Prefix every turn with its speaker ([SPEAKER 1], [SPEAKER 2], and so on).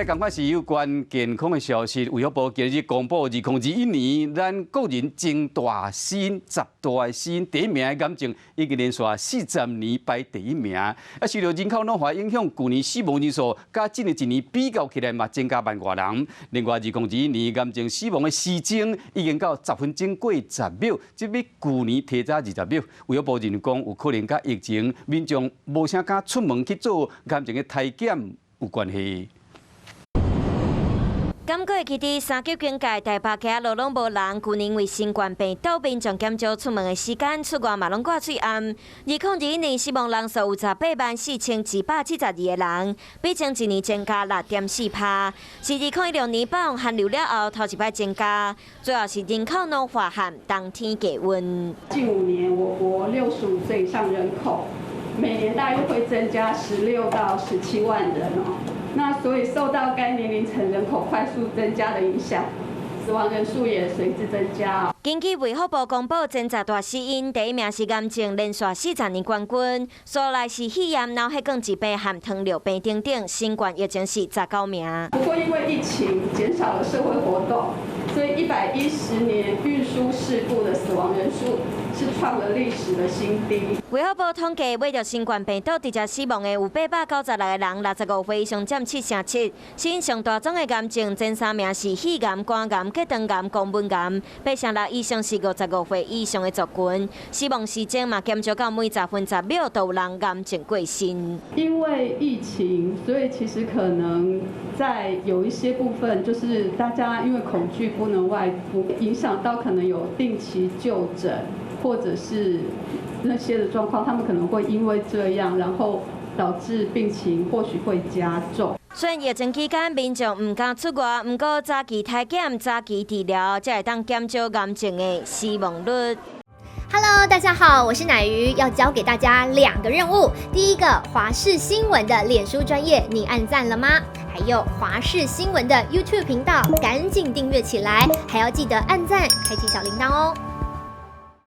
[SPEAKER 1] 來講看是有關健康的消息。衛福部今日公布，2021年咱國人前大死因十大死因第一名的癌症，已經連續40年排第一名。啊，受著人口老化影響，舊年死亡人數佮前一年比較起來嘛，增加萬外人。另外，2021年癌症死亡的時鐘已經到10分鐘過10秒，這比舊年提早20秒。衛福部認為講，有可能佮疫情民眾無啥敢出門去做癌症的篩檢有關係。
[SPEAKER 2] 敢閣會記得三級警戒，台北街仔路攏無人。舊年為新冠病毒，民眾減少出門的時間，出外嘛攏掛喙罨。2021年死亡人數有184,272個人，比前一年增加6.4%，是2016年北方寒流了後頭一擺增加，主要是人口老化和冬天低溫。
[SPEAKER 3] 近5年，我國65歲以上人口每年大約會增加16到17萬人哦。那所以受到該年齡層人口快速增加的影響，死亡人數也隨之增加。
[SPEAKER 2] 根據衛福部公布前十大死因，第一名是癌症，連續40年冠軍；紲來是肺炎、腦血管疾病和糖尿病等等。新冠疫情是19名。
[SPEAKER 3] 不過因為疫情減少了社會活動，所以110年運輸事故的死亡人數是創了歷史的新低。
[SPEAKER 2] 衛福部統計，染著新冠病毒直接死亡的有896個人，65歲以上佔7成7。死因上大宗的癌症前三名是肺癌、肝癌、結腸癌、肛門癌，8成6以上是55歲以上的族群。死亡時鐘嘛減少到每10分10秒都有人癌症過身。
[SPEAKER 3] 因為疫情，所以其實可能在有一些部分，就是大家因為恐懼不能外出，影響到可能有定期就診，或者是那些的狀況，他們可能會因為這樣，然後導致病情或許會加重。
[SPEAKER 2] 雖然疫情期間民眾毋敢出外，毋過早期篩檢、早期治療，才會當減少癌症的死亡率。
[SPEAKER 4] Hello，大家好，我是乃瑜，要交給大家兩個任務。第一個，華視新聞的臉書專頁，你按讚了嗎？還有華視新聞的 YouTube 頻道，趕緊訂閱起來，還要記得按讚、開啟小鈴鐺哦。